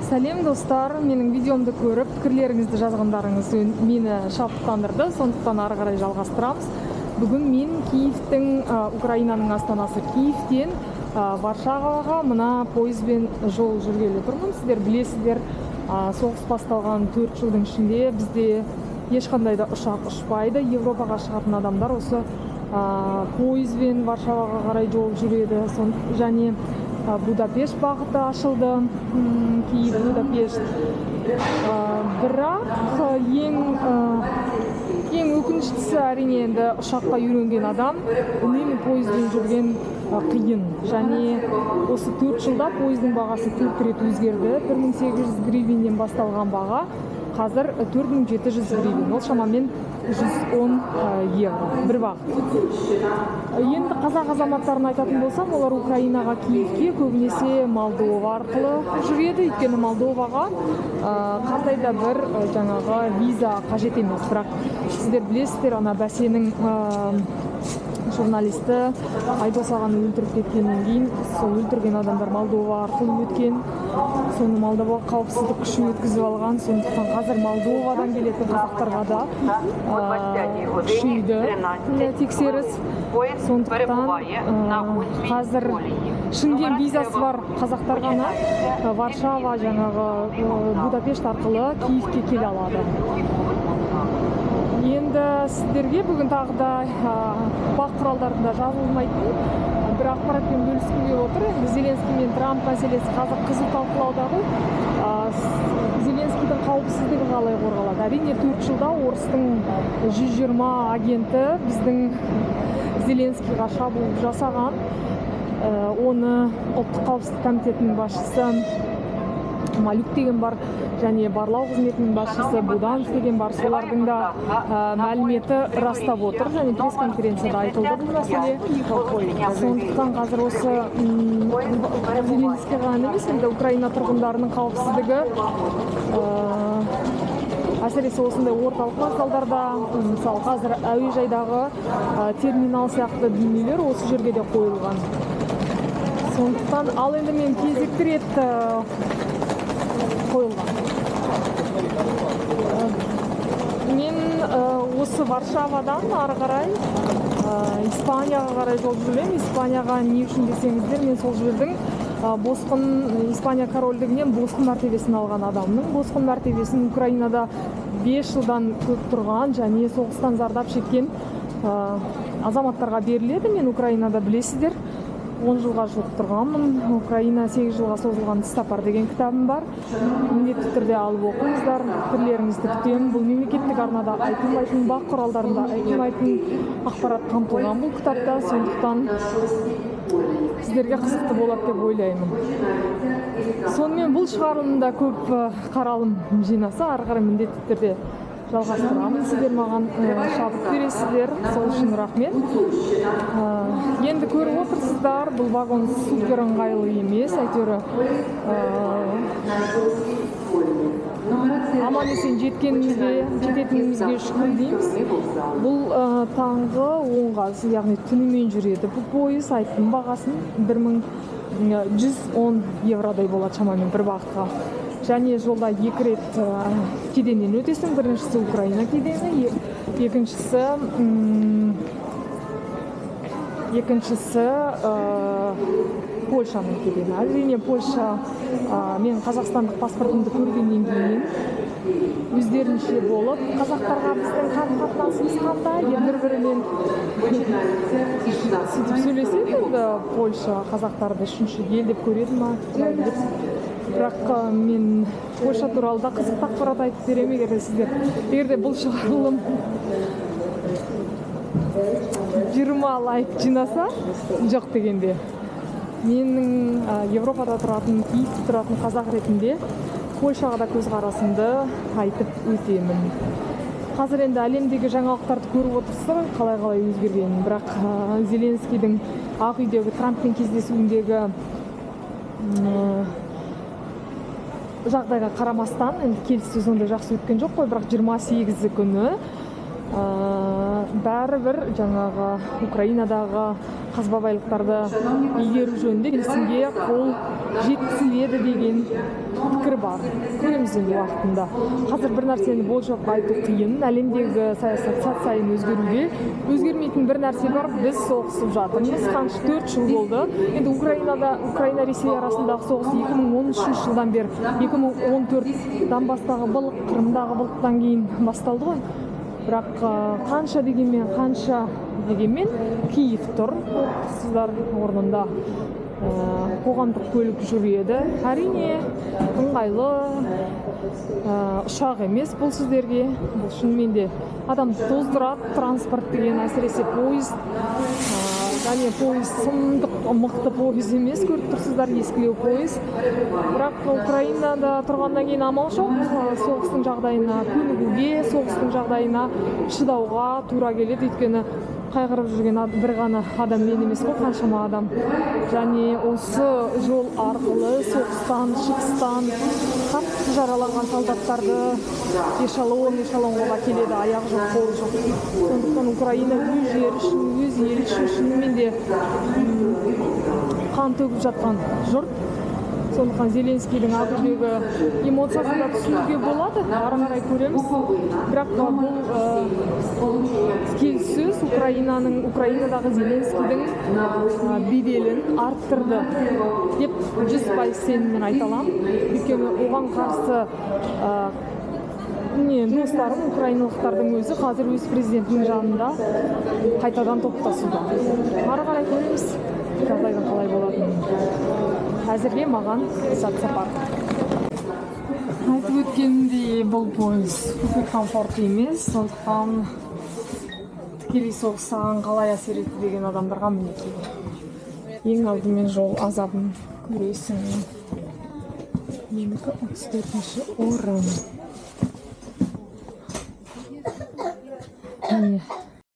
Сәлем достар, менің видеомды көріп, пікірлеріңізді жазғандарыңыз мені шабыттандырды, сондықтан ары қарай жалғастырамыз. Бүгін мен Киевтің, Украинаның астанасы Киевтен Варшаваға мына пойызбен жол жүргелі тұрмын. Сіздер білесіздер, соғыс басталған 4 жылдың ішінде бізде ешқандай да ұшақ ұшпайды. Европаға шығатын адамдар осы пойызбен Варшаваға қарай жол жүреді. Және Будапешт бағыты ашылды, Киев, Будапешт. Бірақ ең өкініштісі, әрине, енді ұшаққа үйренген адам үнемі пойызбен жүрген қиын. Және осы 4 жылда пойыздың бағасы 4 рет өзгерді. 1800 гривеннен басталған баға қазір 4700 гривен, ол шамамен 110 евро бір бағыт. Енді қазақ азаматтарын айтатын болсам, олар Украинаға, Киевке көбінесе Молдова арқылы жүреді, өйткені Молдоваға қандай да бір жаңағы виза қажет емес. Бірақ сіздер білесіздер, ана бәсенің журналисті Айдос ағаны өлтіріп кеткеннен кейін сол өлтірген адамдар Молдова арқылы өткен, соны Молдова қауіпсіздік күші өткізіп алған. Сондықтан қазір Молдовадан келетін қазақтарға да күшейді тексеріс. Сондықтан қазір Шенген визасы бар қазақтар ғана Варшава, жаңағы Будапешт арқылы Киевке келе алады. Енді сіздерге бүгін тағы да бақ құралдарында жазылмайтын бір ақпаратпен бөліскім келіп отыр. Енді Зеленский мен Трамп мәселесі қазір қызу талқылауда ғой. Зеленскийдің қауіпсіздігі қалай қорғалады? Әрине, 4 жылда орыстың 120 агенті біздің Зеленскийға шабуыл жасаған. Оны ұлттық қауіпсіздік комитетінің басшысы Малюк деген бар, және барлау қызметінің басшысы Буданов деген бар. Солардың да мәліметі растап отыр, және пресс-конференцияда айтылды бұл мәселе. Сондықтан қазір осы Зеленский ғана емес, енді Украина тұрғындарының қауіпсіздігі, әсіресе осындай орталық вокзалдарда, мысалы қазір әуежайдағы терминал сияқты дүниелер осы жерге де қойылған. Сондықтан ал енді мен кезекті рет қойылған. Мен осы Варшавадан ары қарай Испанияға қарай жол жүремін. Испанияға не үшін десеңіздер, мен сол жердің босқын, Испания корольдігінен босқын мәртебесін алған адамның, босқын мәртебесін Украинада 5 жылдан көп тұрған және соғыстан зардап шеккен азаматтарға беріледі. Мен Украинада, білесіздер, 10 жылға жуық тұрғанмын. Украина 8 жылға созылған іссапар деген кітабым бар. Міндетті түрде алып оқыңыздар, пікірлеріңізді күтемін. Бұл мемлекеттік арнада айтылмайтын, бақ құралдарында айтылмайтын ақпарат қамтылған бұл кітапта. Сондықтан сіздерге қызықты болады деп ойлаймын. Сонымен бұл шығарылымда көп қаралым жинаса, ары қарай міндетті түрде жалғастырамын. Сіздер маған шабыт бересіздер, сол үшін рахмет. Енді көріп отырсыздар, бұл вагон супер ыңғайлы емес, әйтеуір аман есен жететінімізге шүкір дейміз. Бұл таңғы 10-ға, яғни түнімен жүреді бұл пойыз. Айттым бағасын, 1110 евродай болады шамамен бір бағытқа. Және жолда 2 рет кеденнен өтесің. Біріншісі Украина кедені, екіншісі Польшаның кедені. Әрине, Польша мен қазақстандық паспортымды көргеннен кейін өздерінше болып, қазақтарға біздің қарым-қатынасымыз қандай деп бір-бірімен сөйтіп сөйлеседі. Енді Польша қазақтарды үшінші ел деп көреді ма, құдай біледі. Бірақ мен Польша туралы да қызықты ақпарат айтып беремін, егер де сіздер, егер де бұл шығарылым 20 лайк жинаса, жоқ дегенде менің Европада тұратын, Киевте тұратын қазақ ретінде Польшаға да көзқарасымды айтып өтемін. Қазір енді әлемдегі жаңалықтарды көріп отырсыздар ғой, қалай-қалай өзгергенін. Бірақ Зеленскийдің Ақ үйдегі Трамппен кездесуіндегі жағдайға қарамастан, енді келіссөз ондай жақсы өткен жоқ қой, бірақ 28 күні бәрібір жаңағы Украинадағы қазба байлықтарды игеру жөнінде келісімге қол жеткізіледі деген пікір бар. Көреміз енді уақытында. Қазір бір нәрсені болжап айту қиын. Әлемдегі саясат сәт сайын өзгеруде. Өзгермейтін бір нәрсе бар: біз соғысып жатырмыз. Қанша, 4 жыл болды. Енді Украинада, Украина Ресей арасындағы соғыс 2013 жылдан бері, 2014 Донбасстағы былық, Қырымдағы былықтан кейін басталды ғой. Бірақ қанша дегенмен Киев тұр, сыздар орнында. Қоғамдық көлік жүреді, әрине, ыңғайлы ұшақ емес бұл сіздерге. Бұл шынымен де адамды тоздырады транспорт деген, әсіресе пойыз. Және пойыз сұмдық мықты пойыз емес, көріп тұрсыздар, ескілеу пойыз. Бірақ Украинада тұрғаннан кейін амал жоқ, соғыстың жағдайына көнігуге, соғыстың жағдайына шыдауға тура келеді. Өйткені қайғырып жүрген бір ғана адам мен емес қой, қаншама адам. Және осы жол арқылы соғыстан, шығыстан қатты жараланған солдаттарды эшелон эшелон қылып әкеледі, аяғы жоқ, қолы жоқ. Сондықтан Украина өз жері үшін, өз елі үшін шынымен де қан төгіп жатқан жұрт. Сондықтан Зеленскийдің ақ жүрегі эмоциясын да түсінуге болады. Ары қарай көреміз. Бірақ бұл келіссөз Украинаның, Украинадағы Зеленскийдің беделін арттырды деп 100% сеніммен айта аламын. Өйткені оған қарсы не достарым, украиналықтардың өзі қазір өз президентінің жанында қайтадан топтасуда. Ары қарай көреміз жағдайдың қалай болатынын. Әзірге маған сәт сапар. Айтып өткенімдей, бұл пойыз купе комфорт емес. Сондықтан тікелей соғыс саған қалай әсер етті деген адамдарға, мінекей, ең алдымен жол азабын көресің. Менікі 34-орын. Міне.